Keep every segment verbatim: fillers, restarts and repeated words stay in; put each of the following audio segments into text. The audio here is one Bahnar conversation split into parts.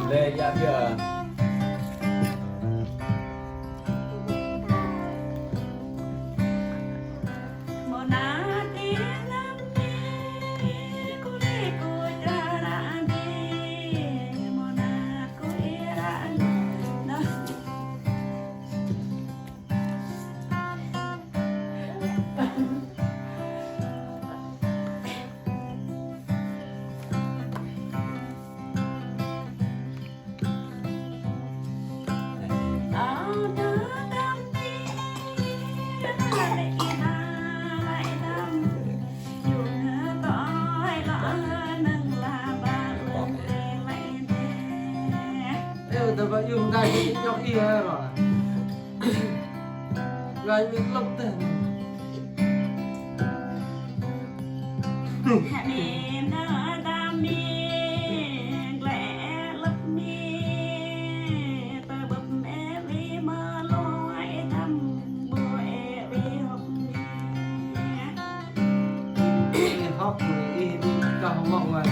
Lei yă biă. Ơ, tơ bă iung dai, iung dai, iung dai. Ngai mĭn lăp tơ. Hơmĭn nơ dam mĭn glăi lăp mĭn tơ'bơ̆p mĕ ri mơloi dam bơ̆ ê ri hŏk mĭn. Ê hŏk mĭn ih đĭ kah mŏk ngai.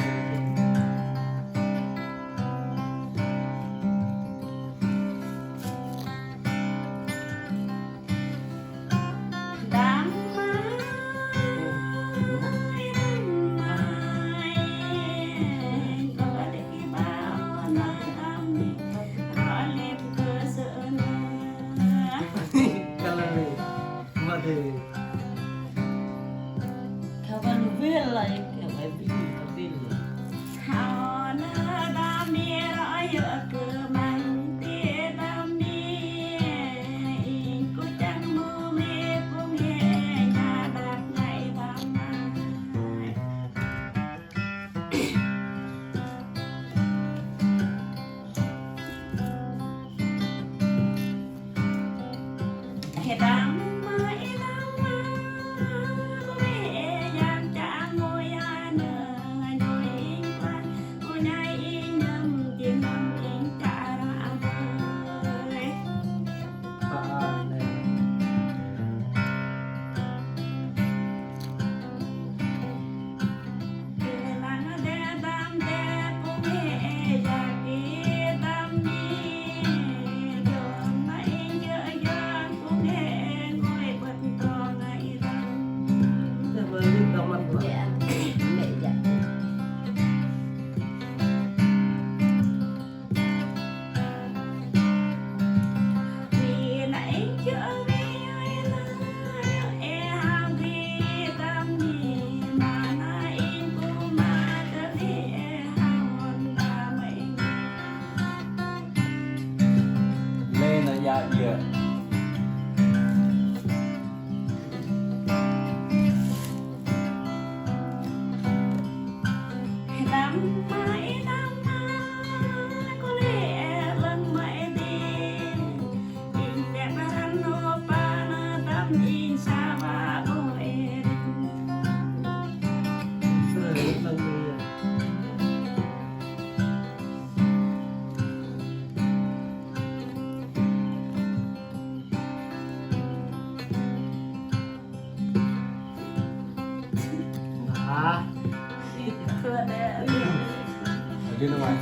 Lei nơ yă iơ. Hah? Thua đe. Ở trên nước ngoài.